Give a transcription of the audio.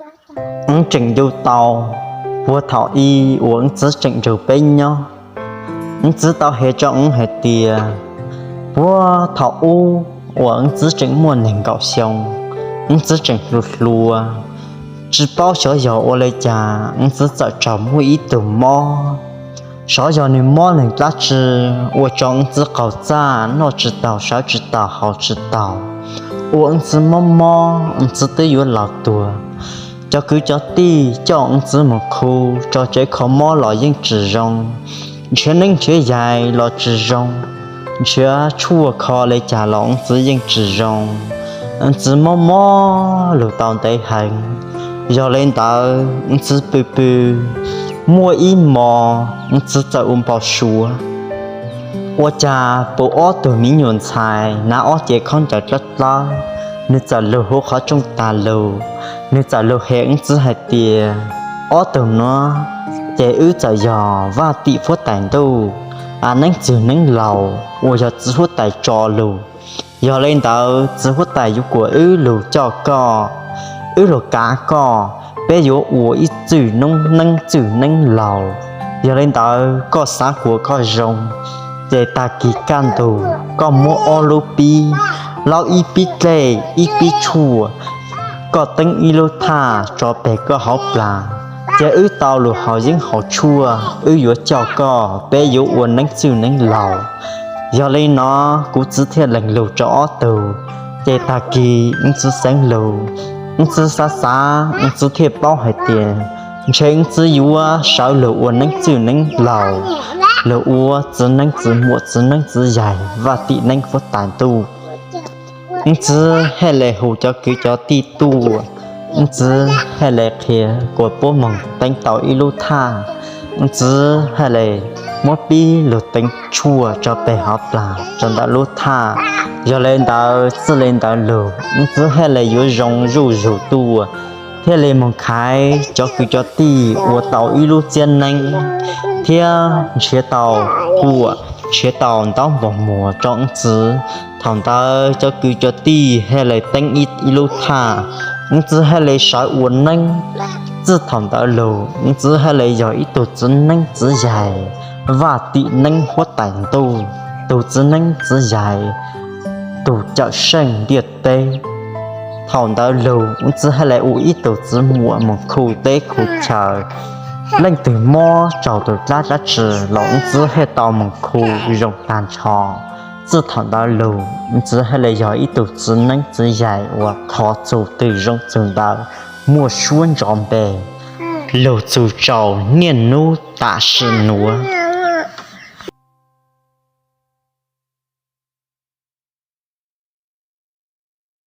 Wb tseem ncu tau puag thaum ub uas wb txiv tseem nrog peb nyob. Wb txiv tau hais rau wb hais tias, puag thaum ub uas wb txiv tseem muaj nees nkaum xyoo, wb txiv tseem hluas hluas, tsis paub xyov yog ua li cas wb txiv txawm raug muaj ib tug mob. Xyov yog nws mob neeg dab tsi, ua rau wb txiv qaug txaj noj tsis taus sawv tsis taus haus tsis taus, ua wb txiv mob mob wb txiv twb yuav laus tuag. Cov kwv cov tij coj wb txiv mus khu, tso tsev kho mob los yeej tsis zoo, nrhiav neeb nrhiav yaig los tsis zoo, nrhiav tshuaj kho li cas los wb txiv yeej tsis zoo. Wb txiv mob mob lug tau ntev heev. Yog li ntawd wb txiv pw pw, muaj ib hmo wb txiv txawm ua npau suav, ua cas pom ob tug me nyuam ntxhais hnav ob cev khaub ncaws dlawb dlawb, nws txawm lug huv qhov rooj tag lug, nws txawm lug hais wb txiv hais tias, ob tug nuav ces wb txawm yog Vaj Tim huab tais ntuj, a neeb txwg neeb laus uas yog txiv huab tais tso lug. Yog li ntawd txiv huab tais yuav kuas wb lug coj koj, wb lug kav koj, peb yuav ua ib txwj neeb txwj neeb laus. Yog li ntawd koj xav kuas koj zoo, ces tag kis kaj ntug koj muab ob lub pib, laub ib pib dlej ib pib tshuaj, koj teeb ib lub thaj tso peg koj hauv plag, ces wb tau lug haus yeeb haus tshuaj, wb yuav coj koj, peb yuav ua neeb txwj neeb laus. Yog li no kuv txiv thiaj lees lug rau ob tug. Ces tag kis wb txiv xeeb lug, wb txiv xav xav wb txiv thiaj paub hais tias, ntshe wb txiv yuav sawv lug ua neeb txwj neeb laus, lug ua txiv neeb txiv muam txiv neeb txiv yaig Vaj Tim neeb huab tais ntuj. Wb txiv thiaj li hu cov kwv cov tij tuaj, wb txiv thiaj li qhia kuas puab moog teeb tau ib lub thaj, wb txiv thiaj li muab pib lug teeb tshuaj tso peg hauv plag rau ntawm lub thaj. Yog li ntawd txij li ntawd lug wb txiv thiaj li yuav zoo zuj zug tuaj, thiaj li moog khaiv cov kwv cov tij ua tau ib lub txiab neeb, thiab nrhiav tau kuam, nrhiav tau ntaub npog muag rau wb txiv. Thaum ntawd cov kwv cov tij thiaj li teeb ib, ib lub thaj, wb txiv thiaj li sawv ua neeb. Txij thaum ntawd lug wb txiv thiaj li yog ib tug txiv neeb txiv yaig Vaj Tim neeb huab tais ntuj, tug txiv neeb txiv yaig, tug cawm seej ntiaj teb. Thaum ntawd lug wb txiv thiaj li ua ib tug txiv muam moog khu teb khu chaw, leej twg mob raug tus dlaab dlaab tsi los wb txiv thiaj tau moog khu zoo tag nrho. Txij thaum ntawd lug wb txiv thiaj li yog ib tug txiv neeb txiv yaig uas qhov txug twg zoo txug ntawd, muaj suab ntso npe, lug txug rau niaj hnub tam sim nuav.